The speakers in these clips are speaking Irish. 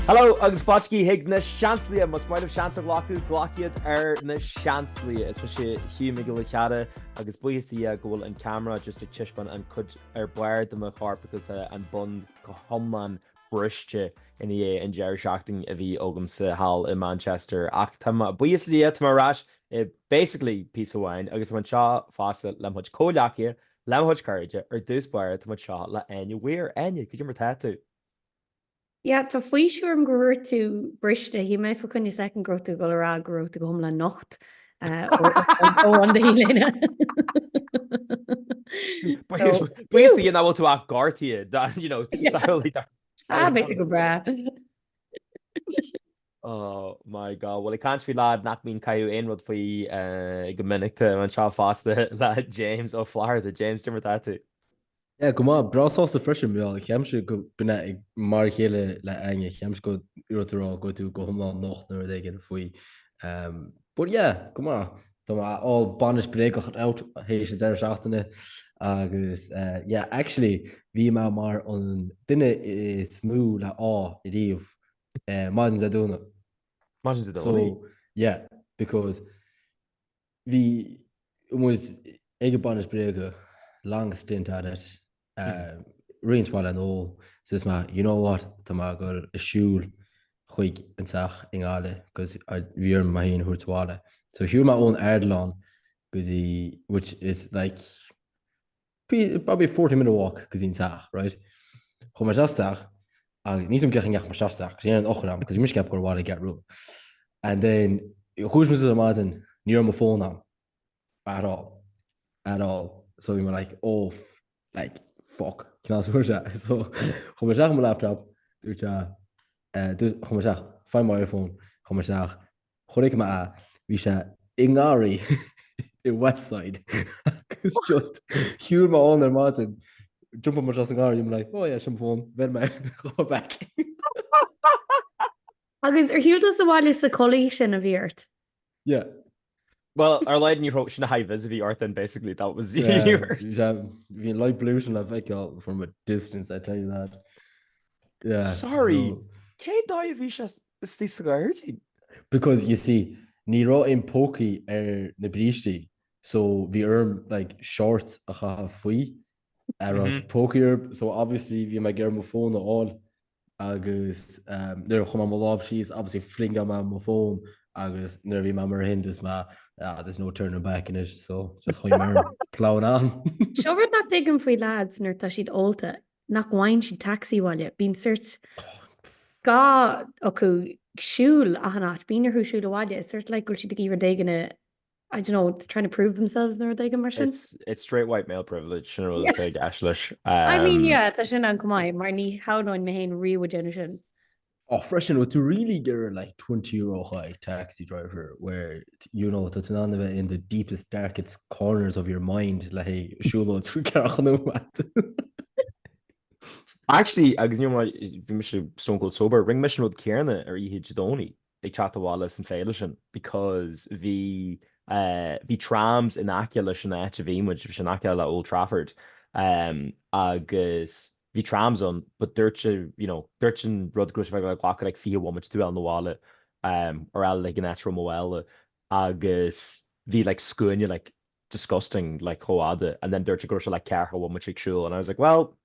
Hello agus fáilte chuig na Seansálaithe! Más maith libh seans a ghlacadh, glac iad ar na Seansálaithe! Is mise Hugh Mac Giolla Chearra agus buíochas do Dhia go bhfuil an ceamara just ag taispeáint an cuid ar barr de mo chorp because tá an bun go hiomlán briste i ndiaidh an deireadh seachtaine a bhí agamsa thall i Manchester. Ach tá mé, buíochas do Dhia, tá mé ar ais i basically píosa amháin agus tá mé anseo fosta le mo chuid comhghleacaithe, le mo chuid cairde, ar dtús báire tá mé anseo le Áine Weir. Áine, cad é mar tá tú? Yeah, tá faoiseamh orm gur dhúirt tú briste. Shíl mé fá choinne soicind go raibh tú ag dul a rá go raibh tú go hiomlán nocht ó an do t-léine. Buíochas do Dhia nach bhfuil tú ach gortaithe, you know, samhlaigh dar. Ah, beidh tú go breá. Oh my God. Bhuel, ag caint faoi leaid nach mbíonn ag caitheamh aon rud faoi go minic, tá mé anseo fosta le James Ó Flatharta. James, cad é mar tá tú? Yeah, go maith. Breá sásta freisin, mar cheapaimse go b'in é mar a chéile le Áine, cheapaimse go raibh tú ag rá go raibh tú go hiomlán nocht nó rud éigin faoi. Um, but yeah, go maith. Tá mé all bainis bréagach out théis an deireadh seachtaine agus uh, yeah, actually bhí mé mar an duine is mó le ádh ariamh uh, maidin Dé Domhnaigh. Maidin Dé Domhnaigh? So, yeah, because Bhí muid ag an bainis bréige, long stint at it, roinnt mhaith le n-ól, so dúirt mé, you know what, tá mé ag dul ag siúl chuig an teach i nGaillimh, cos bhí orm mé féin a thabhairt abhaile. So shiúil mé ón Ardilaun go dtí, which is like, probably a 40 minute walk go dtí an teach, right? Chuaigh mé isteach sa teach, agus níl a fhios agam cén chaoi a ndeachaigh mé isteach sa teach, cos ní raibh aon eochair agam, cos bhí mise ag ceapadh go raibh abhaile i gCeathrú Rua. And then, dhúisigh mé suas ar maidin, ní raibh mo fón agam. At all. At all. So bhí mé like, oh, like, fuck. Cén áit a bhfuil sé? So, chuaigh mé isteach i mo laptop, dúirt sé, eh, chuaigh mé isteach, find my iPhone, chuaigh mé isteach, Chonaic mé é, bhí sé i ngarraí i Westside agus just shiúil mé ann ar maidin, d'iompaigh mé isteach sa ngarraí, I'm like, oh yeah, sin mo fón, bheir mé go back. Agus ar shiúil tú sa bhaile sa culaith sin a bhí ort? Yeah. Well, ar a laghad ní raibh sin a high vis a bhí ort then basically, that was Yeah, bhí an light pollution le feiceáil from a distance, I tell you that. Yeah. Sorry, cén dóigh a bhí sé istigh sa ghairdín? Because you see, ní raibh aon pócaí ar na brístí so bhí orm like shorts a chaitheamh faoi a raibh pócaí orthu so obviously bhí mé ag iarraidh mo fón a fháil agus nuair a chuir mé mo lámh síos obviously flingeáil mé mo fón agus nuair a bhí mé mar shin dúirt mé ah there's no turning back anois so just chuaigh mé orm plowing on. Seo rud nach dtuigim faoi lads nuair atá siad ólta. nach bhfaigheann siad taxi abhaile. Bíonn sort gá acu siúl achan áit. Bíonn orthu siúl abhaile. It's sort like go bhfuil siad ag iarraidh rud éigin a, I don't know, trying to prove themselves nó rud éigin mar sin. It's, it's straight white male privilege sin an rud atá i gceist leis. I mean, yeah, tá sin ann chomh maith, mar ní shamhlóinn mé féin riamh ag déanamh sin. Oh freisin, bhfuil tú really ag iarraidh like €20 a chaitheamh taxi driver where you know tá tú in ann a bheith in the deepest darkest corners of your mind le haghaidh siúlóid ceathracha nóiméad. Actually, agus ní raibh mé, bhí mise stone cold sober, rinne mise an rud céanna ar oíche Dé Domhnaigh ag teacht abhaile as an féile sin because bhí eh bhí trams in aice leis an áit a bhí muid, bhí sé in aice le Old Trafford um agus bhí trams ann but dúirt sé you know dúirt an rud go raibh sé ag glacadh like 20 bhomaite tú a fháil 'na bhaile um or eile like an áit a raibh mo bhaile agus bhí like scuaine like disgusting like chomh fhada and then dúirt sé go raibh sé like ceathracha bhomaite ag siúl and I was like well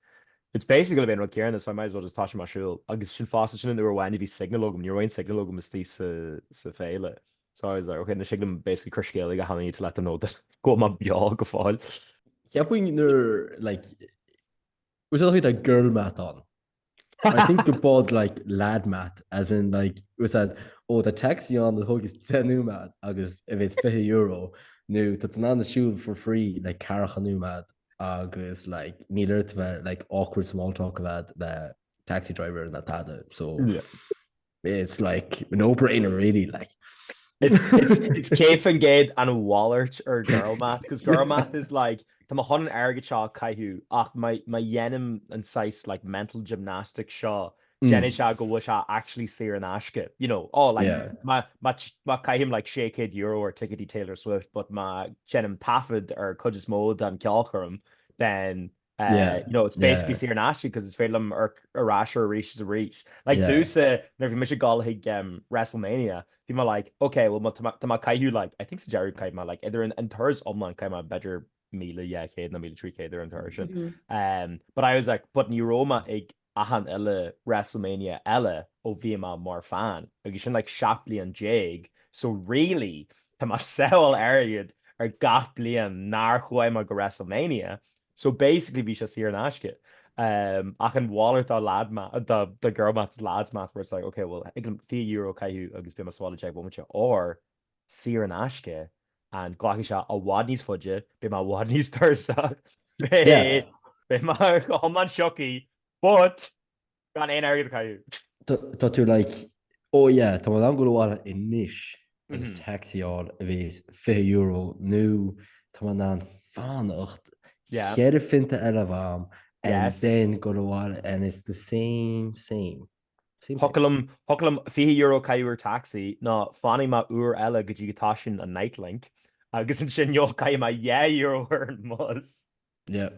it's basically gonna be an rud céanna so I might as well just toiseacht ag siúl agus sin fosta sin an uair amháin a bhí signal agam ní raibh aon signal agam istigh sa sa féile so I was like okay anois thig liom basically cur scéal ag achan duine to let them know that go bhfuil mé beo go fóill. Cheapfainn nuair like Was it like girl math ann? I think go bod like lad math as in like was that oh tá taxi ann a thógas 10 nóiméad agus a bheas €20 nó tá tú in ann siúl for free like ceathracha nóiméad agus like níl ort bheith like awkward small talk a bheith le taxi driver ná tada so yeah. It's like no brainer really like. It's, it's, it's 100% an mhalairt ar girl math, cos girl math is like tá mé chun an airgead seo a chaitheamh ach má má dhéanaim an saghas like mental gymnastics seo déanfaidh sé go bhfuil sé actually saor in aisce. You know, oh like Yeah. má má má caithim like €600 ar ticéidí Taylor Swift but má déanaim taifead ar cuid is mó den ceolchoirm then. Yeah. You know, it's basically saor in aisce because is féidir liom amharc ar ais air arís is arís. Like domhsa nuair a bhí mise ag dul chuig um, WrestleMania, bhí mé like, okay, well tá mé ag caitheamh like, I think sa deireadh chaith mé like idir an, an turas iomlán chaith mé b'fhéidir 1,200 nó 1,300 ar an turas sin. Mm -hmm. Um, but I was like, but ní raibh mé ag achan uile WrestleMania eile ó bhí mé mar fan, agus sin like 17 bliain, so really tá mé ag sábháil airgead ar gach bliain nár chuaigh mé go WrestleMania, so basically bhí sé saor in aisce. Um, ach an mhalairt do lad math, do, do girl math is lads math where it's like, okay, well, thig liom €20 a chaitheamh agus beidh mé sa bhaile 10 bomaite, or saor in aisce and glacfaidh sé i bhfad níos faide, beidh mé i bhfad níos tuirseach, beidh beidh mé go hiomlán sioctha, but gan aon airgead a chaitheamh. Tá tú like, oh yeah, tá mé in ann dul abhaile anois agus taxi a fháil a bhéas €20 nó tá mé in ann fanacht cheithre phionta eile a bheith a'm and then dul abhaile and it's the same, same. Thiocfadh liom, thiocfadh liom €20 a chaitheamh ar taxi nó fanfaidh mé uair eile go dtí go dtoisíonn an Nitelink agus ansin you know caithfidh mé €2 ar an mbus. Yeah.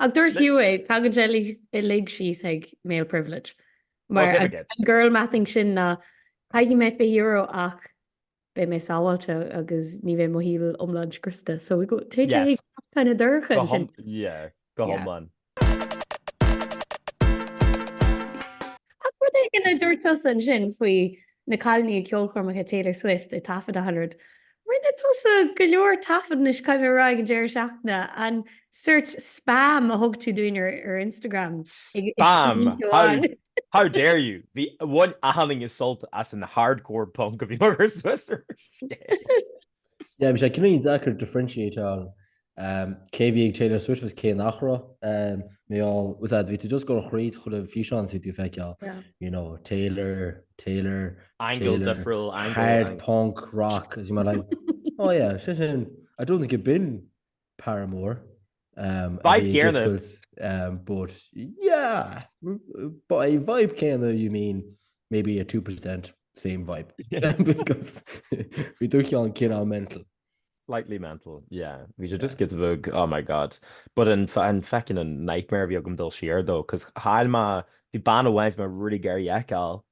Ach dúirt Hugh é, tagann sé uilig síos ag male privilege. Mar an girl mathing sin ná caithfidh mé €20 ach beidh mé sábháilte agus ní bheidh mo shaol iomlán scriosta. So téann sé chuig kind of dorcha ansin. Yeah, go hiomlán. Ach rud éigin a dúirt tusa ansin faoi na cailíní ag ceolchoirmeacha Taylor Swift ag taifead achan rud. Rinne tusa go leor taifead anois caithfidh mé a rá ag an deireadh seachtaine, an sort spam a thug tú dúinn ar ar Instagram. Spam! How, how dare you! Bhí bhain achan duine sult as an hardcore punk a bhí mar suas ar Yeah, bhí sé cineál deacair differentiateáil cé bhí ag Taylor Swift agus cé nach raibh. Mar gheall, was that, bhí tú just ag dul thríd chuile físeán is bhí tú ag feiceáil, you know, Taylor, Taylor, Angle Taylor, difriúil, angle, hard angle. punk rock, is you might like, oh yeah, sé sin, I don't think it'd been Paramore. Um, a Vibe bhí ag céanna. oscailt, um, but yeah, by vibe céanna you mean maybe a 2% same vibe. Because bhí do cheann cineál mental. Slightly mental, yeah. Bhí sé just giota beag, oh my god. But an an feckin' an nightmare a bhí agam dul siar though, cos chaill mé, bhí bean amháin bhí mé really ag iarraidh a fheiceáil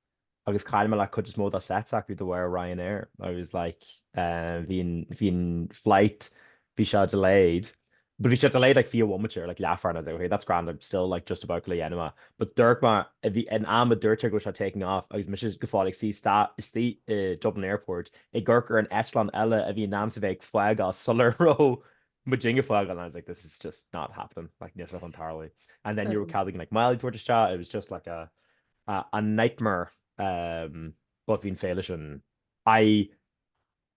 agus chaill mé like cuid is mó dá set s'acu de bharr Ryanair. I was like, bhí an bhí an flight, bhí sé delayed, but bhí sé delayed like 20 bhomaite or like leathuair and I was like, okay, that's grand, I'm still like just about le dhéanamh é. But dúirt mé, bhí an am a dúirt sé go raibh sé taking off agus mise go fóill ag suí istigh i Dublin Airport ag amharc ar an eitleán eile a bhí in ainm is a bheith ag fágáil sular raibh muidinne ag fágáil and I was like this is just not happening like níl sé chun tarlú and then you were cead againn like málaí a thabhairt isteach it was just like a a, a nightmare um, but bhí an féile sin I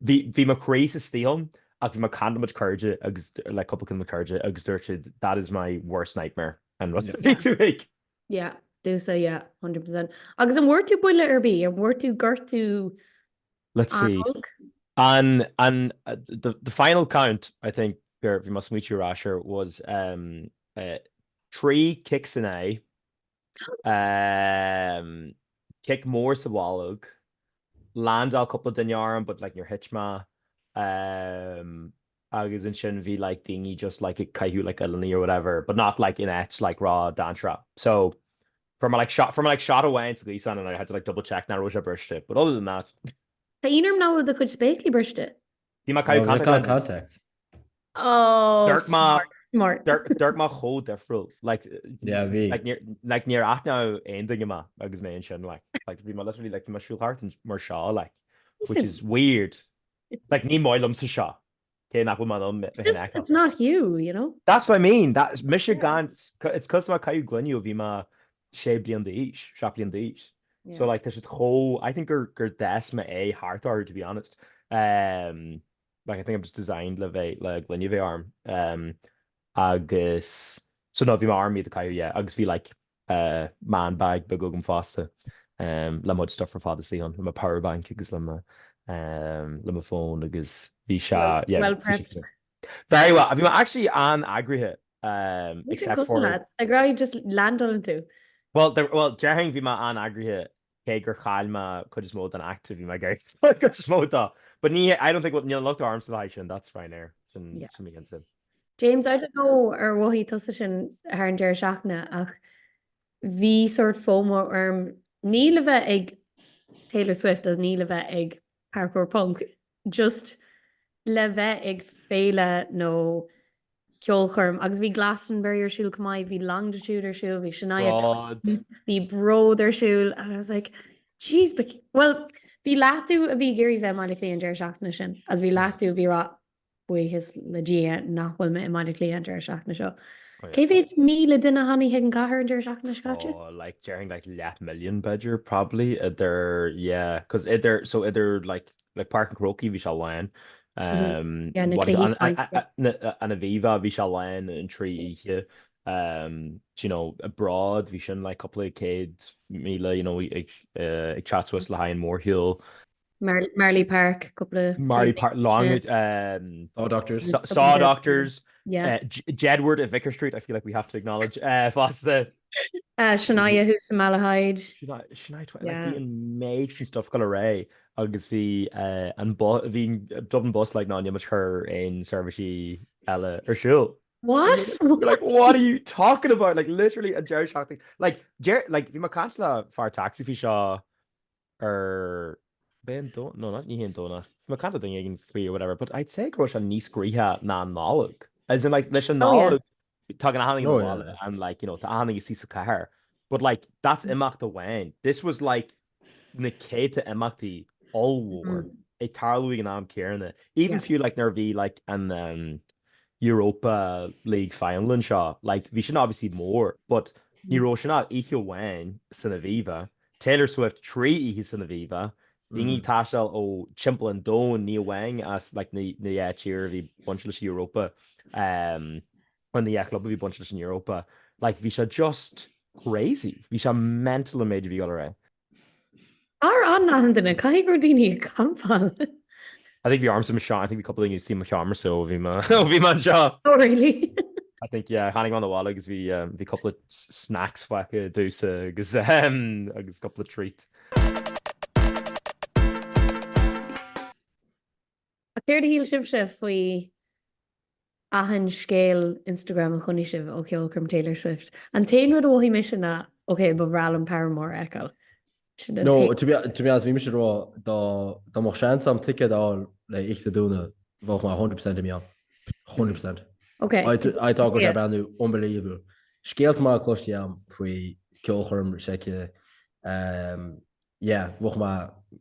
bhí bhí mo chroí istigh ann ach bhí mé ag caint le mo chuid cairde agus like cúpla de mo chairde agus dúirt siad that is my worst nightmare an rud a bhí tú ag Yeah, domhsa, yeah, 100%. Agus an bhfuair tú buille ar bith? An bhfuair tú gortú Let's see. An, an, the, the final count, I think, gur bhí mé ag smaoitiú ar ais air was um, uh, 3 kicks in aghaidh, um, kick mór sa bholg, landáil cúpla duine orm but like níor thit mé, um, agus ansin bhí like daoine just like ag caitheamh like uilleannaí or whatever but not like in áit like ró-dainséarach. So fuair mé like shot fuair mé like shot amháin sa ghaosán and I had to like double check nach raibh sé briste but other than that. Tá ionadh orm nach bhfuil do chuid spéaclaí briste. Bhí mé ag caitheamh contact lenses. Contacts. Oh, Dúirt mé smart, smart. Dúirt mé chomh difriúil like Yeah, bhí. like níor like níor aithneodh aon duine mé agus mé ansin like like bhí mé literally like bhí mé ag siúl thart mar seo like which is weird. Like, ní maith liomsa seo. Cé nach bhfuil mé in ann mé It's just, it's not you, you know? That's what I mean. That, mise gan, it's cos tá mé ag caitheamh gloine ó bhí mé sé bliain d'aois, seacht bliain d'aois. So like, tá siad chomh, I think gur, gur d'fhás m'aghaidh thart orthu, to be honest. Um, like, I think I'm just designed le bheith, le gloine a bheith orm. Um, agus, so no, bhí mé orm iad a chaitheamh, yeah, agus bhí like, man bag beag agam fosta le mo chuid stuff ar fad istigh ann, le mo power bank agus le mo le mo phone agus bhí sé yeah Well prepped. Very well. Bhí mé actually an-eagraithe except for Ag rá just landálann tú. Well, well déarfainn bhí mé an-eagraithe cé gur chaill mé cuid is mó den act a bhí mé ag iarraidh cuid is mó dó. But ní I don't think níl an locht ormsa le haghaidh sin, that's Ryanair. Sin Yeah. sin mé cinnte. James, I don't know ar mhothaigh tusa sin thar an deireadh seachtaine ach bhí sort FOMO orm ní le bheith ag Taylor Swift agus ní le bheith ag Hardcore Punk, just le bheith ag féile nó ceolchoirm agus bhí Glastonbury ar siúl chomh maith, bhí Longitude ar siúl, bhí Shania Twain, bhí Bród ar siúl and I was like, jeez, but well, bhí leath díobh a bhí ag iarraidh bheith i mBaile Átha Cliath an deireadh seachtaine sin agus bhí leath díobh a bhí ag rá buíochas le Dia nach bhfuil mé i mBaile Átha Cliath an deireadh seachtaine seo. Cé mhéad 1,000 duine a tháinig chuig an chathair an deireadh seachtaine seo caite? Oh, like, déarfainn like leath milliún b'fhéidir, probably, idir, yeah, 'cause idir, so idir like, like Páirc an Chrócaigh bhí sé lán, um, Yeah, na what, cluichí an, an, cainte. an, an Aviva bhí sé lán an trí oíche, um, do you know, Bród bhí sin like cúpla 100,000, you know, ag, eh, ag teacht suas le haghaidh an mhórshiúil. Marlay Park, cúpla. Marlay Park, long, um, Saw Doctors. Saw, Saw Doctors. Yeah. Uh, Jedward at Vicar Street, I feel like we have to acknowledge. Uh, fosta. Uh, Shania thuas i Malahide. Shania, Shania Twain, like, bhí an méid sin stuff ag dul ar aghaidh agus bhí uh, an bhí Dublin Bus like ná níl muid ag cur aon seirbhísí eile ar siúl. What? Like, what are you talking about? Like, literally an deireadh seachtaine. Like, deir, like, bhí mé ag caint le fear taxi faoi seo ar b'é an Domhnach, no, not ní hé an Domhnach, bhí mé ag caint le duine éigin faoi or whatever, but I'd say go raibh sé níos gnoithí ná an Nollaig. As in like leis an Oh yeah. Nollaig tagann achan duine Oh abhaile yeah. and like, you know, tá achan duine istigh sa chathair. But like, that's imeacht amháin. This was like na céadta imeachtaí ollmhór ag tarlú ag an am céanna. Even Yeah. fiú like nuair a bhí like an um, Europa League final anseo, like bhí sin obviously mór, but ní raibh sin ach oíche amháin san Aviva Taylor Swift 3 oíche san Aviva, daoine ag taisteal ó timpeall an domhain, ní amháin as like na na dhá tír a bhí bainte leis an Europa, um, nó na dhá chlub a bhí bainte leis an Europa. Like bhí sé just crazy. Bhí sé mental an méid a bhí ag dul ar aghaidh. Ar fhan achan duine, caithfidh go raibh daoine ag campáil. I think bhí ormsa mo I think bhí cúpla daoine istigh i mo sheomra so ó bhí mé ó bhí mé anseo. Oh really? I think yeah tháinig mé abhaile agus bhí um, bhí cúpla snacks fágtha domhsa agus um, agus cúpla treat. Ach céard a shíl sibhse faoi achan scéal Instagram a chonaic sibh ó cheolchoirm Taylor Swift? An t-aon rud a mhothaigh mise ná ok ba bhreá liom Paramore a fheiceáil. Sin an No, to be, to be honest, bhí mise ag rá dá, dá mbeadh seans agam ticéad a fháil le oíche Dé Domhnaigh, bheadh mé 100% imithe ann. 100%. Ok. I, I thought go raibh sé breathnú unbelievable. Scéalta maith cloiste agam faoi ceolchoirm s'aici. Um, yeah, bheadh mé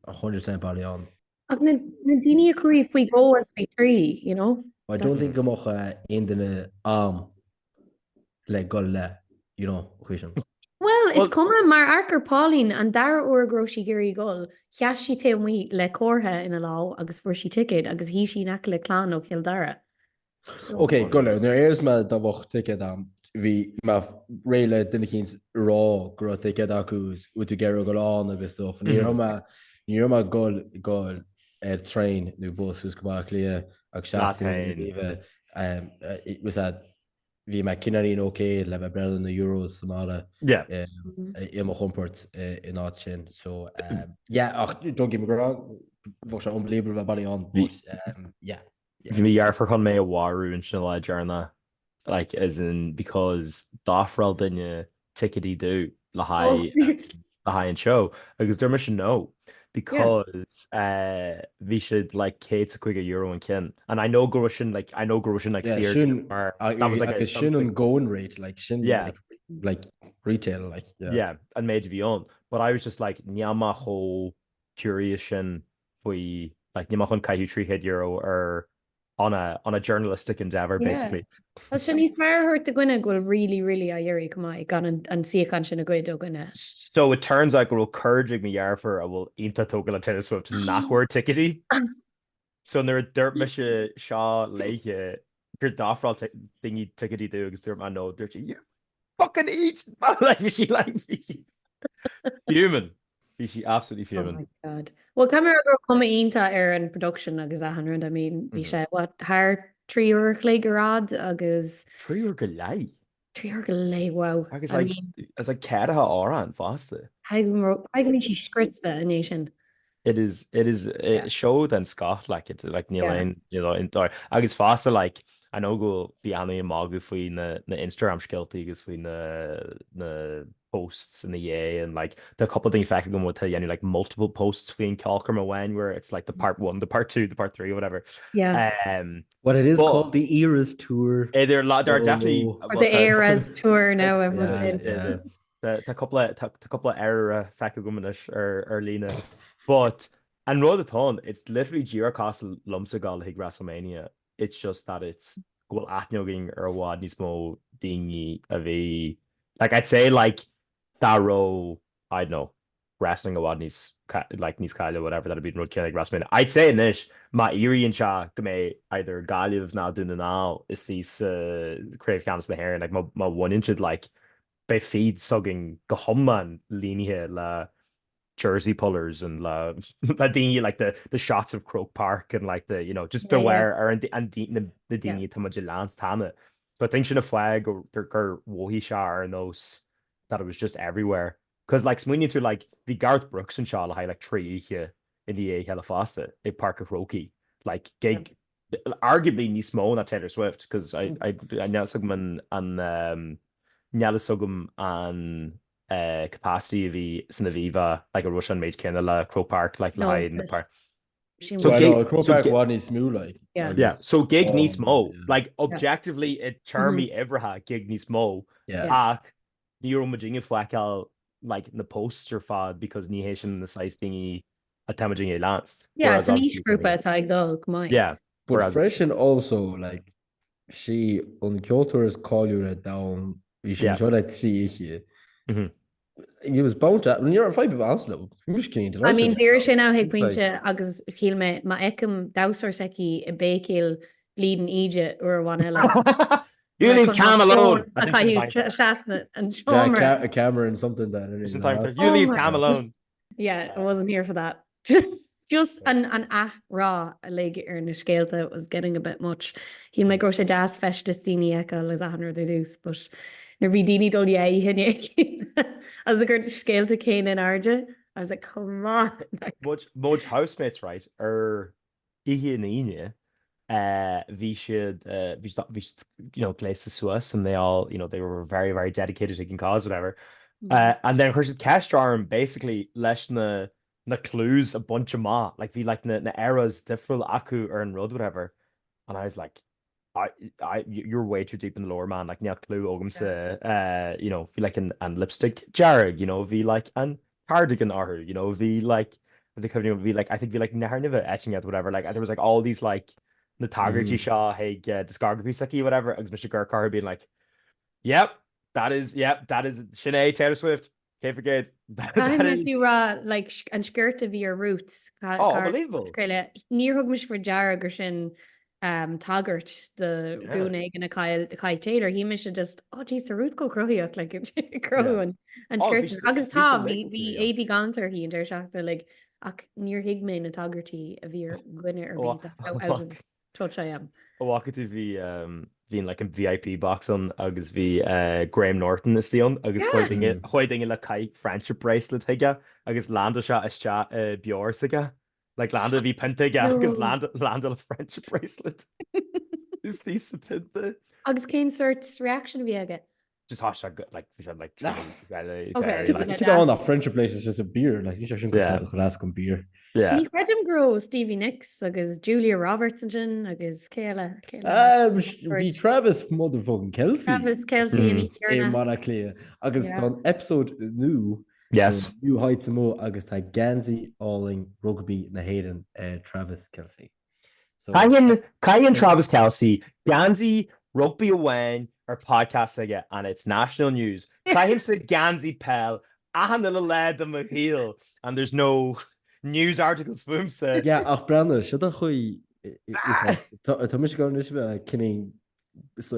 100% bailithe ann. Ach na daoine a chuaigh faoi dhó is faoi thrí, you know. I don't think go mbeadh aon duine a'm le gul le, you know, an chaoi sin. Bhuel, is cuma, mar amharc ar Pauline, an dara huair go raibh sí ag iarraidh dul, sheas sí taobh amuigh le comhartha ina lámh agus fuair sí ticéad agus shuigh sí in aice le clann ó Chill Dara. Ok, go leor. Nuair a éireos mé dá mbeadh ticéad a'm, bhí mé réidh le duine eicínt a rá go raibh ticéad acu is bhfuil tú ag iarraidh dul ann agus stuff. Ní raibh mé, ní raibh mé ag gul, gul ar traein nó bus suas go Baile Átha Cliath agus Ná seasta féin. roimhe. Was that, bhí mé cineáilín ok le bheith ag breathnú na Euros sa mbaile Yeah. i mo chompord in áit sin. So, yeah, ach don't get me wrong, bheadh sé unbelievable bheith bailithe ann, but yeah. Bhí mo dheirfiúr chun mé a mharú ansin an lá deireanach, like as in because d'ofráil duine ticéidí domh le Oh, haghaidh seriously? le haghaidh an seó agus dúirt mise no because eh bhí siad like €150 an ceann and I know go raibh sin like I know go raibh sin like Yeah, saor sin mar that was like a agus that was sin like an going rate, like sin yeah like like retail like yeah. yeah an méid a bhí ann but I was just like níl mé chomh curious sin faoi like níl mé chun caitheamh €300 ar on a on a journalistic endeavour Yeah. basically. Tá sé níos fearr a thabhairt do dhuine go bhfuil really really á iarraidh chomh maith gan an an suíochán sin a ghoid ó dhuine. So it turns out go raibh cairde ag mo dheirfiúr a bhfuil iontach tógtha le Taylor Swift nach bhfuair ticéidí. So nuair a dúirt mise seo léithe gur d'ofráil daoine ticéidí domh agus dúirt mé no, dúirt sí you fucking eat! Like bhí sí like bhí sí fuming. Bhí sí absolutely Oh fuming. my God. Well caithfidh mé a rá go raibh cuma iontach ar an production agus achan rud. I mean bhí sé what thar 3 uair a chloig ar fhad agus. 3 uair go leith? 3 uair go leith, wow. Agus I like mean. It's like ceathracha amhrán fosta. Caithfidh go mbíonn sí scriosta i ndiaidh sin. It is it is Yeah. seó den scoth like it like níl Yeah. aon you know in agus fosta like. I know go bhfuil bhí Annie ag magadh faoi na na Instagram scéaltaí agus faoi na na posts ina dhiaidh and like tá cúpla daoine feicthe agam atá ag déanamh like multiple posts faoi an ceolchoirm amháin where it's like the part one, the part two, the part three or whatever. Yeah. Um, What it is but called the Eras Tour. eh, there are there are definitely Oh. Or well the tá Eras Tour now, everyone's Yeah, in. yeah. Tá tá cúpla tá tá cúpla era feicthe agam anois ar ar líne. But an rud atá ann, it's literally díreach cosúil liomsa gabháil chuig WrestleMania it's just that it's go bhfuil aithne againn ar i bhfad níos mó daoine a bhí like I'd say like dá raibh I don't know wrestling i bhfad níos like níos cáiliúla whatever that'd be an rud céanna ag WrestleMania. I'd say anois má éiríonn sé go mbeidh either Gaillimh ná Dún na nGall istigh sa Craobh Cheannais na hÉireann like má má bhaineann siad like beidh feed s'againn go hiomlán líonithe le jersey pullers and le le daoine like the the shots of Croke Park and like the you know just de Yeah, yeah. bharr ar an an na na daoine Yeah. atá muid ag leanstan cheana. So I think sin an fáth go gur gur mhothaigh sé ar nós that it was just everywhere. Cos like smaoiníonn tú like bhí Garth Brooks anseo le haghaidh like 3 oíche i ndiaidh a chéile fosta i Páirc an Chrócaigh. Like gig arguably níos mó ná Taylor Swift cos I I níl a fhios agam an an um níl a fhios agam an capacity a bhí san Aviva like an raibh sé an méid céanna le Croke Park like le haghaidh na par So Well, gig, no, Croke so Park gig, i bhfad níos mó like. Yeah. yeah, so gig Oh, níos mó yeah. like objectively i téarmaí uimhreacha gig níos mó Yeah. ach ní raibh muid ag feiceáil like na posts ar fad because ní hé sin na saghas daoine atá muid ag leanstan. Yeah, Whereas it's an obviously aoisghrúpa atá ag dul go maith. Yeah, But whereas it's freisin also like Sí an ceoltóir is cáiliúla ar domhan, bhí sí Yeah. anseo le 3 oíche. Mhm. He was bound to, ní raibh fadhb ar bith leo, bhí mise cineál I mean, delighted. d'iarr sé now chuig Like, pointe agus shíl mé má fheicim damhsóir s'aici ag béicíl bleeding eejit uair amháin eile. You leave Cam alone! A chaithfidh seasna an yeah, seomra. Ca- Cameron something that. Sin time to- You leave Oh my- Cam alone. Yeah, I wasn't here for that. Just just an an athrá uilig ar na scéalta was getting a bit much. Shíl mé go raibh sé deas feisteas daoine a fheiceáil agus achan rud ar dtús, but nuair bhí daoine dul dhéidh i ndiaidh agus ag cur scéalta céanna in airde, I was like, come on! Like, Muid muid housemates right ar oíche an Aoine bhí siad bhí siad bhí siad you know gléasta suas and they all you know they were very very dedicated to an cause whatever uh, and then chuir siad ceist orm basically leis na na clues a bhaint amach like bhí like na na eras difriúil acu ar an rud whatever and I was like I I you're way too deep in the lore man like níl clue agamsa uh, you know bhí like an an lipstick dearg you know bhí like an cardigan orthu you know bhí like the cuimhne bhí like I think bhí like nathair nimhe eitinn at whatever like there was like all these like na tagairtí seo chuig uh, discography s'aici whatever agus mise ag amharc orthu being like yep that is yep that is sin é Taylor Swift 100% that Caithfidh mé is fiú rá like an sciort a bhí ar Ruth oh unbelievable craoladh níor thug mise faoi deara gur sin um, tagairt do Yeah. gúna éigin a chaill chaill Taylor. Shíl mise just oh jeez tá Ruth chomh cruthaíoch like cruthú Yeah. an an Oh, sciort bhí sin. sí Agus bhí tá sí bhí uilig bhí yeah. éadaí galánta uirthi an deireadh seachtaine like ach níor thuig mé na tagairtí a bhí ar dhuine ar Oh, bith. That's how out of touch I am. An bhfaca tú bhí um, bhí like an VIP box ann agus bhí uh, Graham Norton istigh ann agus Yeah. chuaigh duine chuaigh duine le caith friendship bracelet chuige agus landáil sé isteach i beoir s'aige. Like landáil bhí pionta aige agus No. land landáil a friendship bracelet istigh sa pionta. Agus cén sort reaction a bhí aige? Just tá sé go- like bhí sé like Nah. really Okay. very like Cad é an friendship bracelet is just a beer, like ní sé sin Yeah. go chulaas go beer. yeah. Ní chreidim go raibh Stevie Nicks agus Julia Roberts ansin agus cé eile? Cé eile? Um, bhí Travis motherfucking Kelce Travis Kelce Mm. an i Chéarna. Mbaile Átha Cliath agus Yeah. tá an episode nua Yes. New Heights amuigh agus tá geansaí álainn rugbaí na hÉireann ar Travis Kelce. So, Caitheann caitheann Travis Kelce geansaí rugbaí amháin ar podcast aige and it's national news. Caithimse geansaí peil achan uile lá de mo shaol and there's no news articles fúmsa. Yeah, ach breathnaigh, seo an chaoi tá tá mise go anois bheith cinning so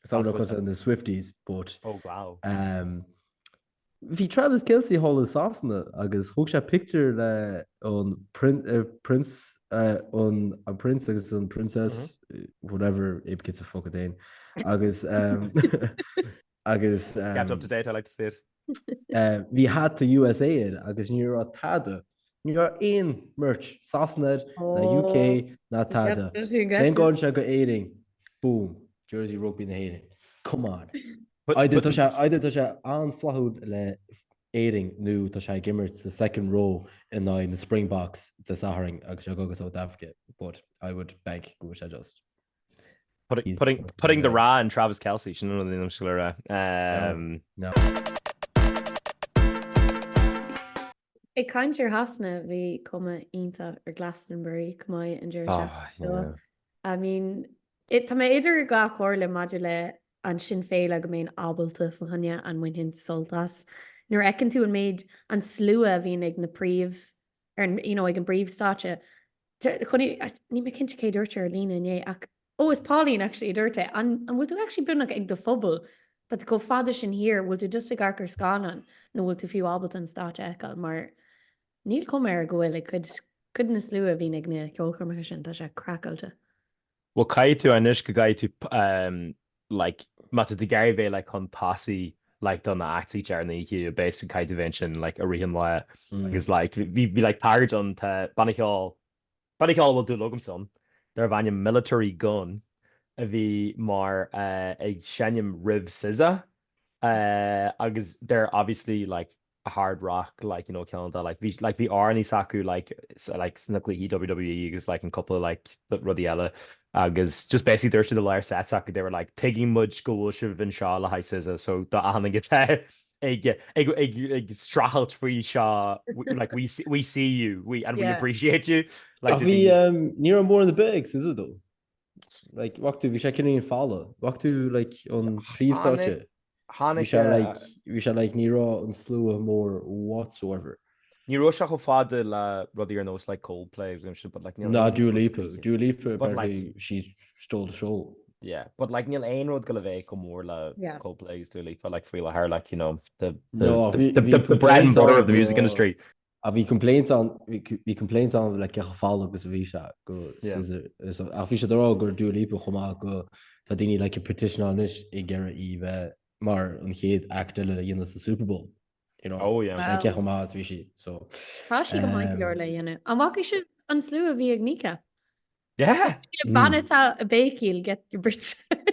That's what na Swifties, but Oh wow. um, Bhí Travis Kelce thall i Sasana agus thóg sé pictiúr le an Prince an an Prince agus an Princess whatever it gets a fuck a dane agus agus Kept up to date I like to see it. Bhí hata USA air agus ní raibh tada ní raibh aon merch Sasana air ná UK ná tada. Then gabhann sé go Éirinn. Boom, jersey rugby na hÉireann. Come on. Either tá sé either tá sé an-fhlaithiúil le Éirinn nó tá sé ag imirt sa second row in aghaidh na Springboks Dé Sathairn agus sé ag dul go South Africa but I would bank go bhfuil sé just Putting, putting, putting the ra in Travis Kelce, sin an rud a rá. Um, no. Ag caint ar Shasana, bhí cuma iontach ar Glastonbury chomh maith an deireadh seachtaine seo. Oh, yeah. I mean, it, tá mé idir dhá chomhairle maidir le an sin féile go mbeinn ábalta fá choinne an mbainfinn sult as. Nuair a fheiceann tú an méid, an slua a bhíonn ag na príomh, ar an, you know, ag an bpríomhstáitse, níl mé cinnte cé a dúirt ar líne inné ach, oh is Pauline actually a dúirt é, an, an bhfuil tú actually beagnach ag do phuball, tá tú chomh fada sin thiar, bhfuil tú just ag amharc ar scáileán nó bhfuil tú fiú ábalta an stáitse a fheiceáil mar níl cuma air go bhfuil ag cuid, cuid de na slua a bhíonn ag na ceolchoirmeacha sin, tá sé craiceáilte. Bhuel caithfidh tú anois go gcaithfidh tú um, like má tá tú ag iarraidh bheith like chun tosaigh like do na acts deireanacha oíche basically caithfidh tú bheith ansin like i rith an lae agus like bhí bhí like tagairt ann tá banna ceoil banna ceoil a bhfuil dúil agamsa ann darb ainm Militarie Gun a bhí mar eh ag seinm roimh SZA eh agus they're obviously like hard rock like you know ceann de like bhí like bhí amhránaí s'acu like like sna cluichí WWE agus like an cúpla like rudaí eile agus just basically dúirt siad i lár set s'acu they were like tuigeann muid go bhfuil sibh anseo le haghaidh SZA so do achan duine atá ag ag ag ag streachailt faoi seo like we we see you we and we appreciate you like bhí um, ní raibh mórán ar bith ag SZA though Like, bhfaca tú, bhí sé cineál folamh. Bhfaca tú, like, an príomhstáitse. Tháinig Bhí sé, like, bhí sé, like, ní raibh an slua mór whatsoever. Ní raibh sé chomh fada le rudaí ar nós like Coldplay agus sin, but like níl Ná Dua Lipa. Dua Lipa, But like apparently she stole the show. Yeah, but like níl aon rud ag gabháil a bheith chomh mór le Yeah. Coldplay agus Dua Lipa like faoi láthair like you know the the No, the bhí the, bhí the, the bread and complaints butter ann of the music go industry. Ach bhí complaints ann, bhí complaints ann like cé chomh folamh agus a bhí sé go Yeah. ach bhí siad ag rá gur Dua Lipa chomh maith go tá daoine like ag petitionáil anois ag iarraidh í bheith mar an chéad act eile a dhéanamh sa Super Bowl. You know, Oh yeah. like cé chomh maith is bhí sí. So, Tá sí go maith go leor le dhéanamh. An bhfaca sibh an slua a bhí ag Kneecap? Yeah! Bean atá ag béicíl get your Brits out.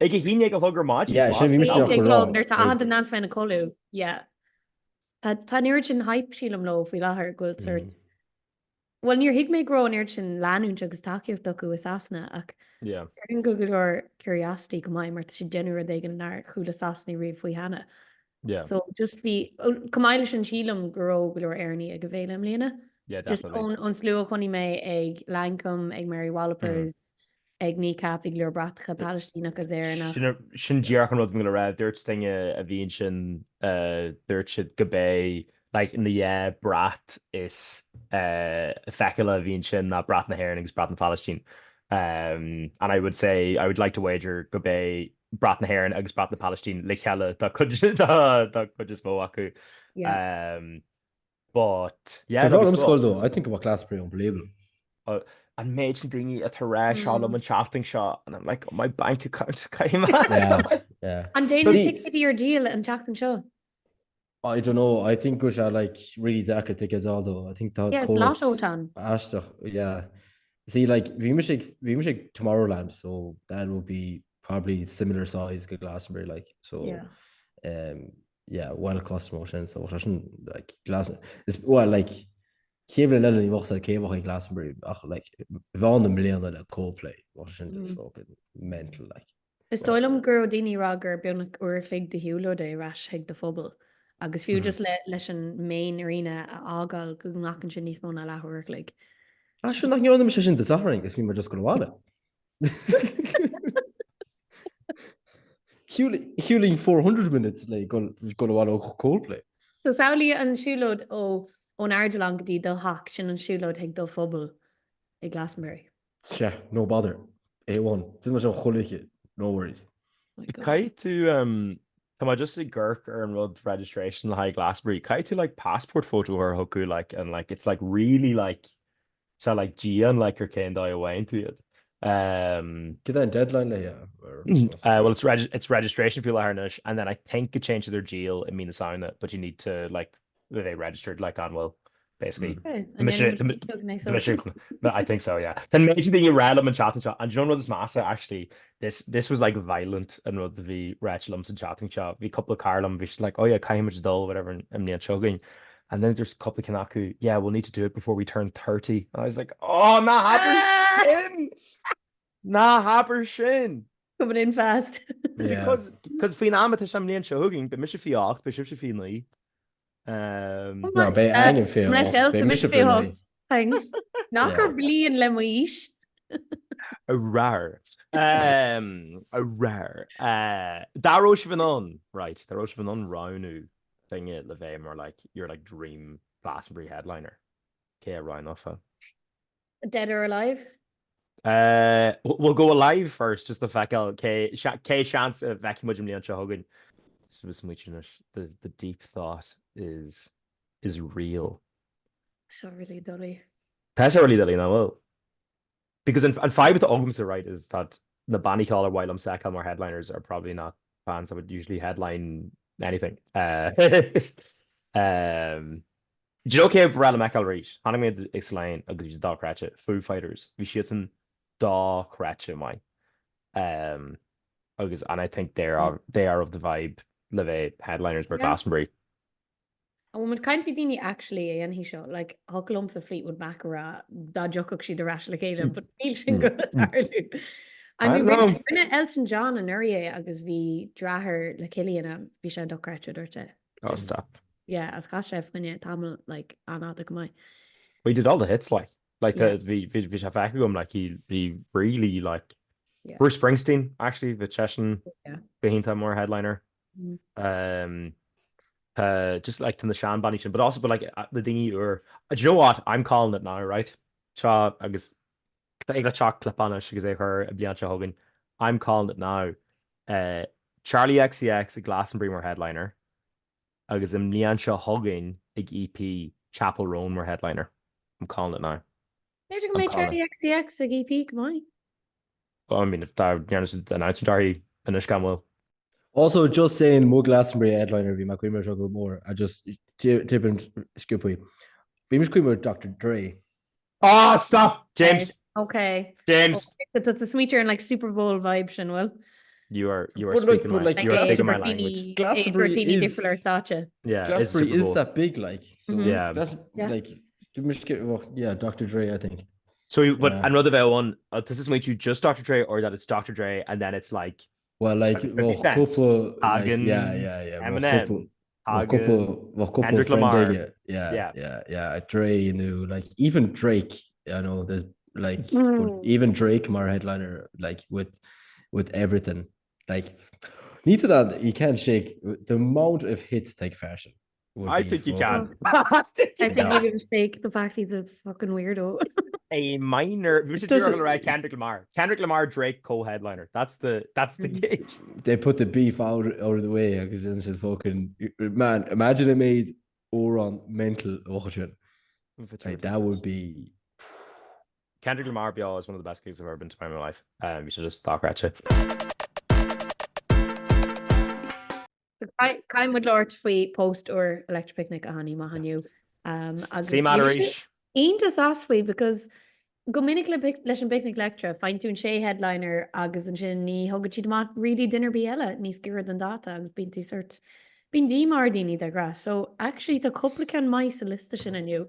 Ag a haon déag a chlog ar maidin. Yeah, sin bhí mise Ag a chlog nuair tá achan duine ann féin ag codladh. Yeah. Tá tá an oiread sin hype sílim leo faoi láthair go bhfuil sort Bhuel níor thuig mé go raibh an oiread sin leanúint agus tacaíocht acu i Sasana ach Yeah. déarfainn go go leor curiosity go maith mar tá siad ag déanamh rud éigin nár chuala Sasanaigh riamh faoi cheana. Yeah. So just bhí chomh maith leis sin sílim go raibh go leor Éireannaigh ag an bhféile i mbliana. Yeah, Just definitely. ón ón slua a chonaic mé ag Lankum, ag Mary Wallopers, ag Kneecap, bhí go leor bratacha Palaistíneach agus Éireannach. Sin díreach an rud a bhí mé le rá. Dúirt duine a bhí ansin, dúirt siad go b'é like na dhá brat is feiceála a bhí ansin ná brat na hÉireann agus brat na Palaistíne. And I would say, I would like to wager go b'é brat na hÉireann agus brat na Palaistíne le chéile dá cuid is mó acu. But, yeah, Ba bhreá liom gabháil though, I think about Glastonbury unbelievable. An méid sin daoine atá ag rá seo liom an tseachtain seo and I'm like, oh, my bank account, caithfidh mé. Yeah. An dtéann ticéidí ar díol an tseachtain seo? I don't know, I think go bhfuil sé like really deacair tickets a fháil though. I think tá Yeah, it's córas lotto atá ann. aisteach, yeah. See, like, bhí mise ag, bhí mise ag Tomorrowland, so that would be probably similar size go Glastonbury, like, so, Yeah. um, yeah, well cost mar sin, so tá sin, like, Glas, is, well, like, chéad bhliain eile ní bheadh sé cé bheadh ag Glastonbury, ach, like, bheadh na mbliana le Coldplay, bheadh sin just Mm. fucking mental, like. Is dóigh liom go raibh daoine ag rá gur beagnach uair a chloig de shiúlóid é ar ais chuig do phuball agus fiú just le leis an main arena a fhágáil go nglacann sé níos mó ná leath uair a chloig. Ah, sin nach ndearna mise sin Dé Sathairn agus bhí mé just ag gabháil abhaile. Shiúlainn 400 minutes le gabháil abhaile ó Coldplay. So samhlaigh an siúlóid ó ón airdeallán go dtí do theach, sin an siúlóid chuig do phuball i Glastonbury. Sea, no bother. A1. Sin mar sin chuile oíche. No worries. Caithfidh tú, tá mé just ag amharc ar an rud registration le haghaidh Glastonbury, caithfidh tú like passport photo a chur chucu like and like it's like really like tá like dian like ar cén dóigh a bhfaigheann tú iad. Um, Cad é an deadline le yeah? Uh, well it's reg it's registration faoi láthair anois and then I think go dtéann siad ar díol i mí na Samhna but you need to like bheith registered like an bhfuil. Basically. Tá mise, tá mise, I think so, yeah. Tá an méid sin daoine ag rá liom an tseachtain seo, and do you know an rud is measa, actually, this, this was like violent an rud a bhí ráite liom san tseachtain seo. Bhí cúpla cara liom, bhí siad like, oh yeah, caithfidh muid dul, whatever, an mbliain seo chugainn. And then there's cúpla ceann acu, yeah, we'll need to do it before we turn 30. And I was like, oh, ná habair sin! Ná habair sin! Coming in fast. Yeah. Because, because faoin am atá sé an mbliain seo chugainn, beidh mise 28, beidh sibhse 29. Um, No, beidh Áine 28, beidh mise 29. Thanks. Nach gur bliain le m'aois. Arar. Um, arar. Uh, dá raibh sibh in ann, right, dá raibh sibh in ann roghnú duine le bheith mar like, your like dream Glastonbury headliner. Cé a roghnófá? Dead or alive? Uh, we'll go alive first, just le feiceáil cé, cé seans a bhfeicfidh muid an mbliain seo chugainn. Smaoitiú anois, the, the deep thought is, is real. Seo really doiligh. Tá sé really doiligh, nach bhfuil? Because an, an fadhb atá agamsa, right, is that na bannaí ceoil ar mhaith liom feiceáil mar headliners are probably not bands that would usually headline anything. Uh, um, Do you know cé ba bhreá liom fheiceáil arís? Chonaic mé iad ag Slane agus bhí siad dochreidte. Foo Fighters. Bhí siadsan dochreidte maith. Um, agus and I think they are, they are of the vibe le bheith headliners mar Yeah. Glastonbury. An bhfuil muid caint faoi daoine actually a dhéanfaidh seo, like thiocfadh liomsa Fleetwood Mac a rá dá dtiocfadh siad ar ais le chéile, but níl sin go tarlú. I I mean, don't know. rinne, rinne Elton John anuraidh é agus bhí deartháir le Cillian ann, bhí sé dochreidte dúirt sé. Oh, stop. Yeah, agus chaith sé fá choinne tamall like an-fhada go maith. He did all the hits like. Like Yeah. bhí bhí bhí sé feicthe agam like he he really like Yeah. Bruce Springsteen actually bhí seisean Yeah. go hiontach mar headliner. Mm. Um, uh, just like na seanbhannaí sin, but also but like uh, na daoine úr. Uh, do you know what? I'm calling it now, right? Seo agus ag le teacht clip anois agus é a chur an bhliain seo chugainn. I'm calling it now. Uh, Charli XCX ag Glastonbury mar headliner agus an mbliain seo chugainn ag EP Chappell Roan mar headliner. I'm calling it now. B'fhéidir go mbeidh Charli XCX ag EP go maith. Well, I mean, if dá ndearna siad announcement uirthi anois gan mhoill. Also, just saying, mo Glastonbury headliner bhí mé ag cuimhneamh air seo go mór, I just tipping sciobthaí. Bhí mise ag cuimhneamh ar Dr. Dre. Ah, stop! James! Okay. James! Okay. So tá smaoitiú ar an like Super Bowl vibe sin, bhfuil? You are you are But like, speaking but my like you are speaking my Glastonbury, language. Glastonbury daoine is difriúil ar stáitse. Yeah, it's Glastonbury Super is Bowl. that big, like. So Mhm. Yeah. that's Yeah. like bhí mise ag- well, yeah, Dr. Dre, I think. So, but Yeah. an rud a bheadh ann, uh, does this make you just Dr. Dre or that it's Dr. Dre and then it's like Well, like, 50 well, Cent, cúpla, like, Hagen, yeah, yeah, yeah. well, Eminem, cúpla- well, Hagen, cúpla, well, cúpla Kendrick friend Lamar. aige. Yeah, Yeah. yeah, yeah. Dre, nó like even Drake. I know there's like, but Mm. even Drake mar headliner, like with with everything, like. Need to that you can't shake the amount of hits take fashion. Would I be think you fucking can. I think you I think can. you can shake the fact he's a fucking weirdo. A minor. We should Does do it- right Kendrick Lamar. Kendrick Lamar Drake co-headliner. That's the that's the Mm. gig. They put the beef out out of the way because then she's fucking man. Imagine it made amhrán mental sin. Like that would be Kendrick Lamar beo is one of the best gigs I've ever been to in my life. Um, you should just talk at you. Caithfidh muid labhairt faoi post úr Electric Picnic a tháinig amach inniu. Um, agus CMAT bhí sé arís. Iontach as faoi because go minic le pic- leis an bPicnic Leictreach faigheann tú an sé headliner agus ansin ní thugann siad amach really duine ar bith eile níos giorra don dáta agus bíonn tú sort bíonn díomá ar daoine de ghnáth. So actually tá cúpla ceann maith sa liosta sin inniu.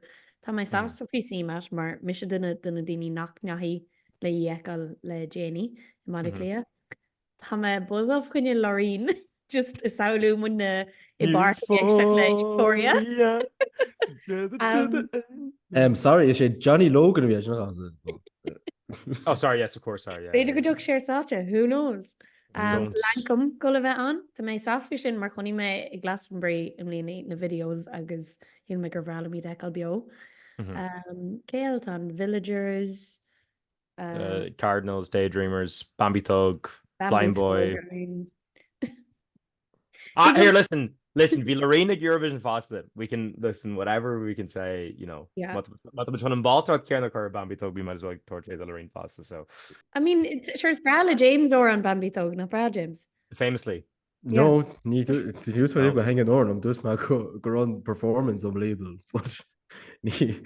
Tá mé sásta faoi CMAT mar mise duine de na daoine nach ndeachaigh le í a fheiceáil le déanaí i mBaile Átha Cliath. Tá mé buzzed fá choinne Loreen just ag samhlú muidne i bpáirc ag éisteacht le Euphoria. Euphoria. Um, sorry, is é Johnny Logan a bhí sin Oh, sorry, yes, of course, sorry. Yeah, B'fhéidir go yeah, dtiocfaidh sé ar stáitse, who knows? Um, Don't. Lankum go le bheith ann, Tá mé sásta faoi sin mar chonaic mé i Glastonbury i mbliana na videos agus shíl mé gur bhreá liom iad a fheiceáil beo. Mhm. Um, cé eile atá ann? Villagers, Uh, Cardinals, Daydreamers, Bambi Thug, Bambi Blind Boy. Thug, I mean. Ah, here, listen, listen, bhí Loreen ag Eurovision fosta. We can listen, whatever we can say, you know. Yeah. Má tá chun an boltart céanna chur Bambi Thug, we might as well tabhairt do Loreen fosta, so. I mean, it's, sure is breá le James amhrán Bambi Thug, nach breá James? Famously. No, ní dúirt mé go hang an orm, dúirt mé go go raibh an performance unbelievable. But Ní,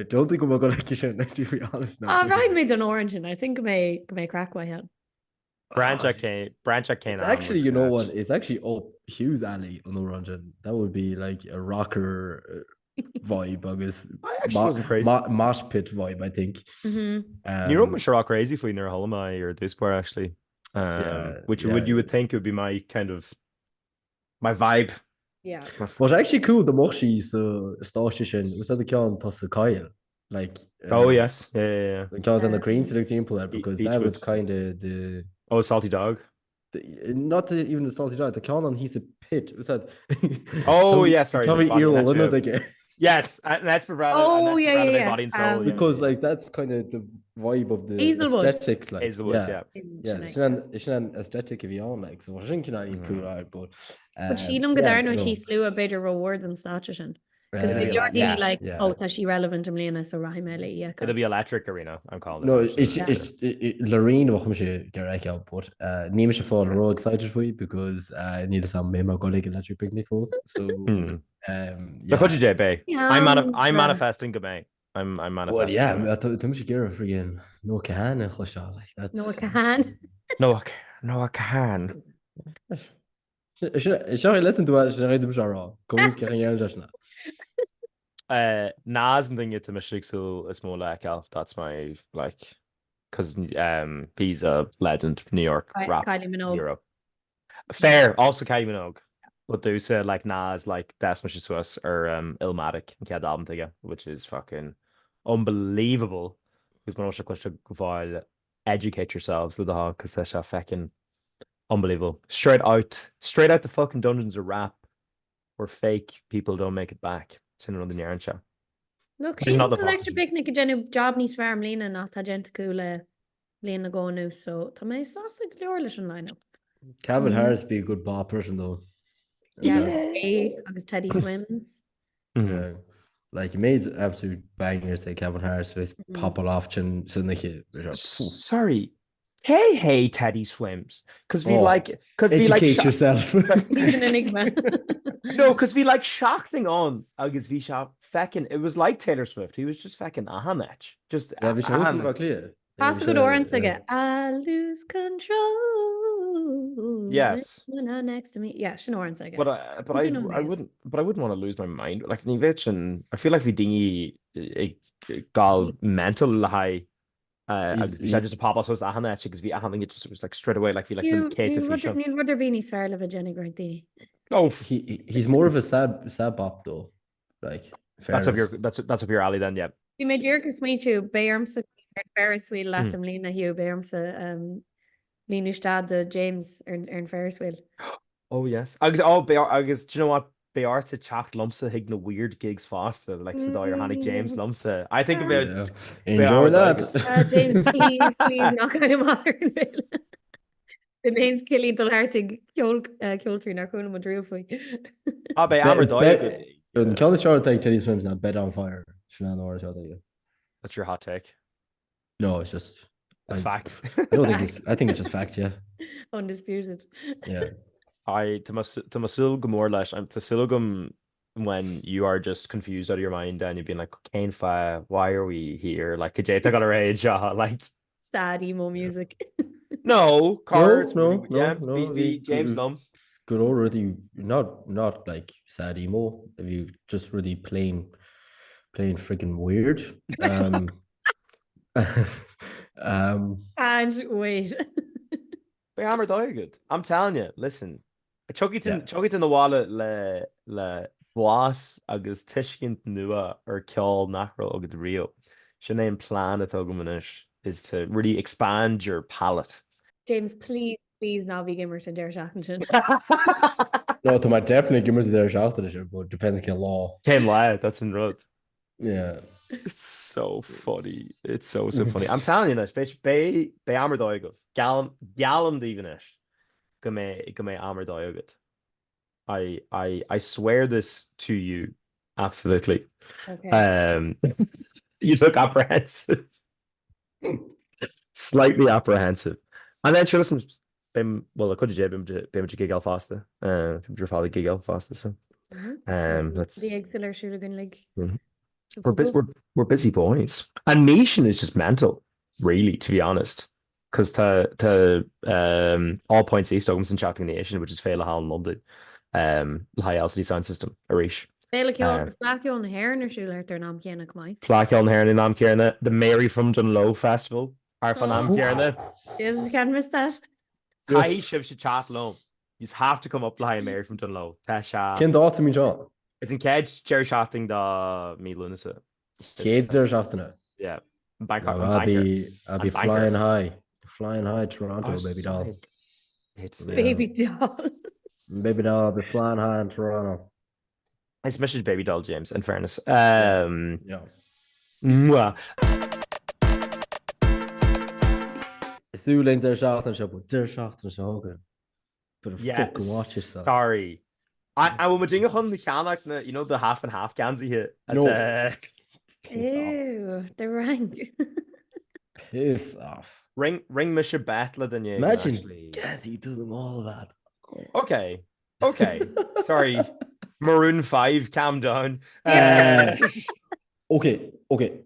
don't think go mbeidh go sin, to be honest now. Ah, raghaidh mé don amhrán sin, I think go mbeidh go mbeidh craic mhaith ann. Branch at Kane, branch at Kane It's actually, you know what, it's actually up Hugh's alley an amhrán sin. That would be like a rocker vibe agus I actually wasn't crazy. mosh pit vibe, I think. Ní raibh mise ró-crazy faoi nuair a chuala mé ar dtús báire actually. Yeah, Which would you would think would be my kind of my vibe. Yeah. Was actually cool dá mbeadh sí sa stáitse sin, was that the ceann atá sa Choill? Like, Oh yes, yeah, yeah, yeah. An ceann na crainnte ag timpeall air because that was kind of the Oh, Salty Dog. The, not the, even the Salty Dog, the ceann an thíos pit, was that? Oh yeah, sorry. Tá iar aige. Yes, and that's for Brad. Oh yeah, yeah, yeah. Body and soul, um, because like that's kind of the vibe of the Hazelwood. aesthetics, like Hazelwood, yeah, yeah. Sin an sin an aesthetic a bhí ann, like so sin cineál cool right, but. But sílim go ndearna sí slua b'fhéidir rómhór don stáitse sin. Because bhí leor daoine like, oh tá sí relevant i mbliana so rachaidh mé le í a fheiceáil. It'll be electric arena, I'm calling it. No, is is Loreen a bheadh mise ag iarraidh a fheiceáil, but níl mise ag fáil ró-excited faoi because níl a fhios agam an mbeidh mé ag dul ag Electric Picnic fós, so. Le cuidiú Dé, beidh. I'm manifesting go mbeidh. I'm I'm manifesting. Well yeah, tá mise ag iarraidh friggin Noah Kahan a chloisteáil, like that's. Noah Kahan. Noah Noah Kahan. Seo é listen to it, sin é mise á rá. Go bhfuil cén dhéanamh leis na. Nas an duine atá mise ag súil is mó le fheiceáil, that's my like, cause um, he's a legend, New York rap Kylie Minogue. hero. Fair, also Kylie Minogue. But domhsa like Nas like d'fhás mise suas ar um, Illmatic an chéad album s'aige, which is fucking unbelievable. Agus mura bhfuil sé cloiste go fóill educate yourselves le do thoil cos tá sé feckin unbelievable. Straight out, straight out the fucking dungeons of rap where fake people don't make it back. Sin an rud a ndeireann sé. Look, Which is not sílim the Electric Picnic ag déanamh job níos fearr i mbliana ná tá déanta acu le bliain nó dhó anuas so tá mé sásta go leor leis an line-up. Calvin Harris be a good bop person though. Yeah, é agus Teddy Swims. Yeah. Like he made absolute bangers like Calvin Harris with pop off sin sin na Sorry. Hey hey Teddy Swims cos bhí like cos bhí like Educate yourself. He's an enigma. No cos bhí like seachtain ann agus bhí sé feckin it was like Taylor Swift he was just feckin achan áit just Yeah, bhí sé achan thuas in Baile Átha Cliath. Tá a gcuid amhrán s'aige. I lose control. Yes. When you're not next to me. Yeah, sin amhrán s'aige. But I, but I, don't know I wouldn't, but I wouldn't want to lose my mind. Like ní bheadh sin, I feel like bhí daoine ag gabháil mental le haghaidh agus bhí sé just ag popáil suas achan áit agus bhí achan duine just it was like straight away like bhí like na céadta físeán. Níl rud ar bith níos fearr le bheith ag déanamh ag roinnt daoine. Oh, He, he's more of a sad, sad bop though. Like, that's up your that's that's up your alley then, yeah. Bhí mé díreach ag smaointiú, beidh ormsa ar an Ferris wheel leat i mbliana, Hugh, beidh ormsa líonadh isteach do James ar an Ferris wheel. Oh yes. Agus oh beidh agus do you know what? Beidh ortsa teacht liomsa chuig na weird gigs fosta, like sa dóigh ar tháinig James liomsa. I think about Yeah. Enjoy that. Uh, James, please, please ná caith amach ar an bhféile. Beidh mé is Cillian dul thart ag ceol ceoltóirí nár chuala muid riamh faoi. Ah, beidh am ar dóigh agat. An ceann is fearr atá ag Teddy Swims ná Bed on Fire. Sin an amhrán atá aige. That's your hot take. No, it's just It's fact. I don't think it's I think it's just fact, yeah. Undisputed. Yeah. I tá mé ag súil go mór leis tá súil agam when you are just confused out of your mind and you've been like cén fáth why are we here like cad é atá ag dul ar aghaidh anseo like Sad emo music. No, car No, no, no, yeah, no, bhí bhí James liom. Go leor rudaí not not like sad emo, bhí just rudaí plain plain friggin' weird. Um, um, And wait. Beidh am ar dóigh agat. I'm telling you, listen. Tiocfaidh tú tiocfaidh tú 'na bhaile le le blas agus tuiscint nua ar ceol nach raibh agat riamh. Sin é an plean atá agam anois, is to really expand your palate. James, please, please ná bí ag imirt an deireadh seachtaine sin. No, tá mé definitely ag imirt an deireadh seachtaine sin, but depends cén lá. Cén lá, that's an rud. Yeah. It's so funny. It's so, so funny. I'm telling you anois, beidh, beidh, beidh am ar dóigh agaibh. Geallaim, geallaim daoibh anois go mbeidh, go mbeidh am ar dóigh agat. I, I, I swear this to you. Absolutely. Okay. Um, you look apprehensive. Slightly apprehensive. And then sure, listen, beidh, well, le cuidiú Dé, beidh muid, beidh muid ag gigeáil fosta. Uh, beidh muid ar fad ag gigeáil fosta, so. Um, let's... Bhí éagsúil ar siúl againn like. Mm-hmm. We're bu we're we're busy boys. An mí sin is just mental, really, to be honest. Cos tá tá um, All Points East agam san tseachtain ina dhiaidh sin, which is féile thall in Londain, um, le haghaidh LCD Soundsystem arís. Féile Ceoil, Um, Fleadh Cheoil na hÉireann ar siúl thart ar an am céanna chomh maith. Fleadh Cheoil na hÉireann an am céanna, The Mary from Dungloe Festival thart fán am céanna. Jesus, can't miss that. Caithfidh sibhse teacht liom. You have to come up le haghaidh Mary from Dungloe. Tá sé. Cén dáta a mbíonn seo? It's an chéad deireadh seachtaine de mí Lúnasa. Chéad deireadh seachtaine? Yeah. Bank I'll be, I'll be flying high. Flying high Toronto, oh, baby doll. It's baby doll. Baby doll, I'll be flying high in Toronto. Is mise baby doll James, in fairness. Um, yeah. Mwah. Is tú linn deireadh seachtaine seo, but deireadh seachtaine seo chugainn. Better Yeah, fucking watch yourself. sorry. An bhfuil muid inge chun cheannach na, you know, the half and half geansaithe No. Piss off. Ew, the rank. Piss off. Rinne, rinne mise bet le duine éigin, Imagine actually. geansaí Dún na nGall lad. Okay, okay. Sorry. Maroon 5, calm down. Yeah. Uh, Okay, okay.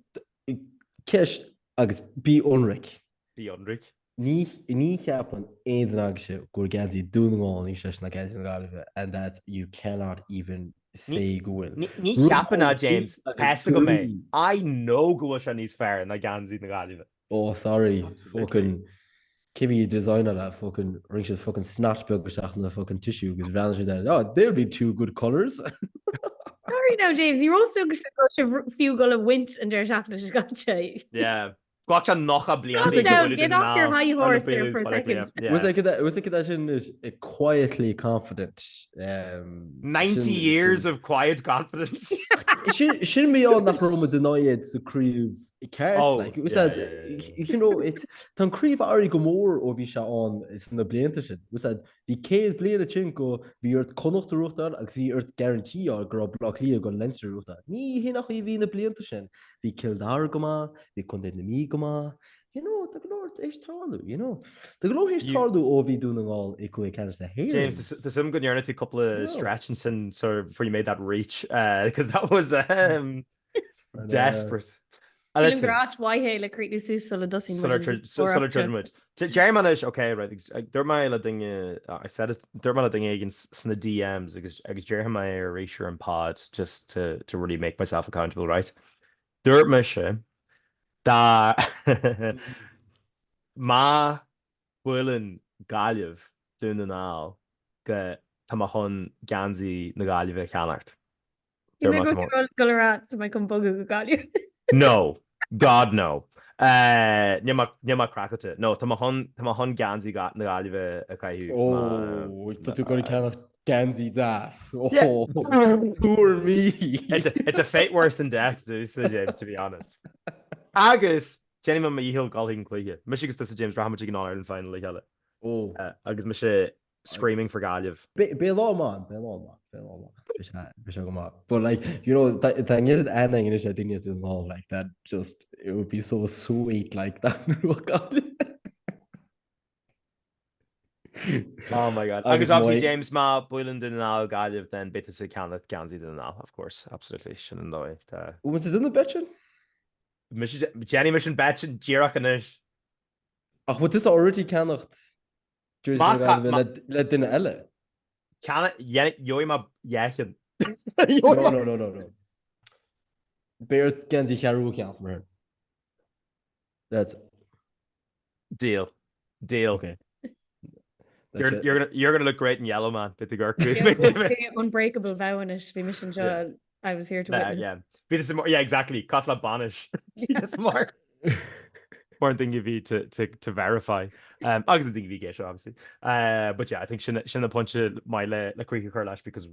Ceist agus bí ionraic. Bí ionraic. Ní ní cheapann aon duine agaibhse go bhfuil geansaí Dún na nGall níos deise ná geansaí na Gaillimhe and that's you cannot even say go bhfuil. Ní ní cheapann ná James, tá a fhios agam é. I know go bhfuil sé níos fearr ná geansaí na Gaillimhe. Oh sorry, Absolutely. fucking cé bhí designer le fucking rinne siad fucking snot beag isteach na fucking tissue agus bhreathnaigh siad air, oh there'll be two good colours. Sorry now James, ní raibh súil go fiú go le bhaint an deireadh seachtaine seo caite. Yeah. Ghlac sé 90 bliain Calm down, get off your high horse there for a second. Was like that was like that sin is quietly confident. Um, 90 years of quiet confidence. Sin sin mé an nach raibh muid in aghaidh sa craobh ceart Oh, like was yeah, that yeah, yeah, yeah. you know it's tá an craobh athraithe go mór ó bhí sé ann sna blianta sin. Was that bhí 100 bliain ansin go bhí ort Connacht a bhuachtáil agus bhí ort guarantee a fháil go raibh Bleá Cliath ag dul Leinster a bhuachtáil. Ní hin an chaoi a bhí na blianta sin. Bhí Cill Dara go maith, bhí Contae na Mí go maith, you know, tá go leor théis tarlú, you know. Tá go leor théis tarlú ó bhí Dún na nGall i gcluiche ceannais na hÉireann. James, tá súil agam go ndearna tú cúpla stretch ansin sort of before you made that reach, because that was um, desperate. Sílim gur áit mhaith é le críochnú suas sula dtosaíonn muid an Sula dtroideann muid. Déarfaidh mé anois, okay, right, dúirt mé le duine, I said it, dúirt mé le duine éigin sna DMs agus agus déarfaidh mé é arís ar an pod just to to really make myself accountable, right? Dúirt mise dá má buaileann Gaillimh Dún na nGall go tá mé chun geansaí na Gaillimhe a cheannacht. Bhí mé ag dul a rá tá mé chun bogadh go Gaillimh. No. God no. Níl mé níl mé craiceáilte. No, tá mé chun tá mé chun geansaí na Gaillimhe a chaitheamh. Ó, tá tú ag ceannach geansaí deas. Ó, poor me. It's a it's a fate worse than death, so James, to be honest. Agus déanfaidh mé mo dhícheall dul chuig an cluiche. Mise agus tusa James, rachaidh muid chuig an All-Ireland final le chéile. Ó. Agus mise screaming for Gaillimh. Beidh lá maith, beidh lá maith, beidh lá maith. Beidh sé, beidh sé go maith. But like, you know, tá an oiread aithne anois ar daoine as Dún na nGall, like, that just, it would be so sweet, like, that Gaillimh. Oh my God. Agus obviously James má buaileann Dún na nGall Gaillimh then beidh tusa ag ceannacht geansaí Dún na nGall, of course, absolutely, sin an dóigh. Tá. Bhfuil tú ag déanamh an bet sin? Mise, déanfaidh mise an bet sin díreach anois. Ach bhfuil tusa already ag ceannacht jersey na Gaillimhe le duine eile? Gheobhaidh mé dhá cheann. No, no, no, no, no. Beidh ort geansaí Cheathrú a cheannacht mar sin. That's Deal. Deal. Okay. You're, you're, gonna, you're gonna look great in yellow, man. Bit the gurk. Unbreakable vow anois, bhí mise anseo, I was here to witness. Yeah, bhí this yeah, exactly. Cosúil le bainis. Bhí mar mar an duine a bhí to, to, to verify. Um, agus an duine a bhí ag éisteacht, obviously. Uh, but yeah, I think sin, sin an pointe maith le, le críoch a chur leis because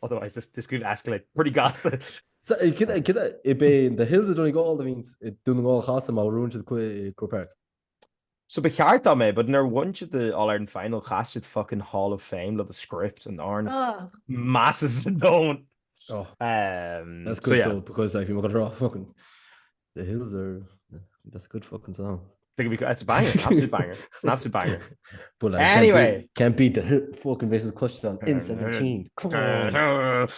otherwise this, this could escalate pretty gasta. So, cad é The Hills of Donegal a bhíonns i Dún na nGall a chasadh má bhuann siad cluiche i Croke Park. So ba cheart dá mbeadh, but nuair a bhain siad the All Ireland final, chas siad fucking Hall of Fame le The Script an amhrán is measa sa domhan. Oh, Um, that's so good yeah. so, because like, bhí mé ag rá fucking The Hills are that's a good fucking song. Think it'd be, it's a banger, absolute banger. It's an absolute banger. But like, Anyway. can't beat, can't beat the hill, fucking Vincent Clutchdown in 17. Come on.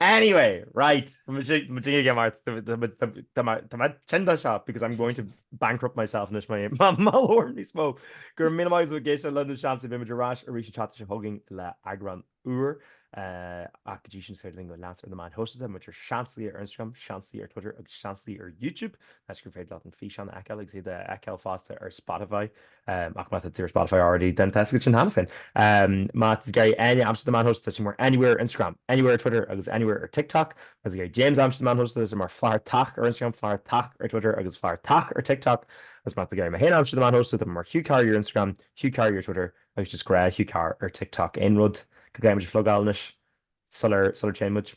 Anyway, right, tá mé ag imeacht, tá mé tinn dó seo because I'm going to bankrupt myself anois má labhraím níos mó. Go raibh míle maith agat as ucht éisteacht le na Seansálaithe, beidh muid ar ais arís an tseachtain seo chugainn le eagrán úr. Ach go dtí sin is féidir linn go leanstan ar na meáin shóisialta, muid ar Seansálaithe ar Instagram, Seansálaithe ar Twitter agus Seansálaithe ar YouTube, áit gur féidir leat an físeán a fheiceáil agus iad a fheiceáil fosta ar Spotify. Ach má tá tú ar Spotify already, then tá a fhios agat sin cheana féin. Má tá tú ag iarraidh Áine a aimsiú ar na meáin shóisialta, tá sí mar Anywhere ar Instagram, Anywhere ar Twitter agus Anywhere ar TikTok. Má tá tú ag iarraidh James a aimsiú ar na meáin shóisialta, tá sé mar Flathartach ar Instagram, Flathartach ar Twitter agus Flathartach ar TikTok. Agus má tá tú ag iarraidh mé féin a aimsiú ar na meáin shóisialta, tá mé mar Hugh Carr ar Instagram, Hugh Carr ar Twitter agus just gnáth Hugh Carr ar TikTok. Aon rud go gcaithfidh muid a phlugáil anois sular sular téann muid?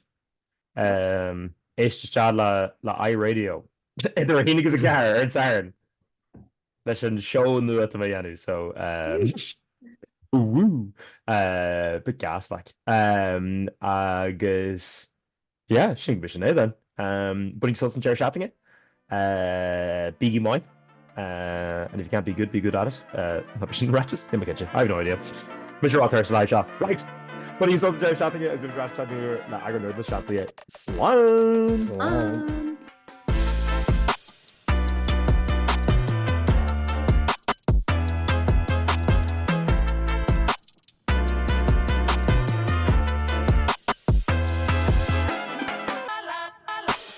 Éist isteach le le iRadio idir 1 agus 4 ar an Satharn. leis an seó nua atá mé a dhéanamh so woo bit gas like agus yeah sin b'shin é then. Bainigí sult as an deireadh seachtaine, bígí maith and if you can't be good, be good at it. Tá b'shin ráiteas? Níl mé cinnte, I have no idea. Mise Rob Terrace live seo. Right! Bainigí sult as an deireadh seachtaine agus beimid ar ais an tseachtain úr le eagrán úr de na Seansálaithe. Slán! Slán!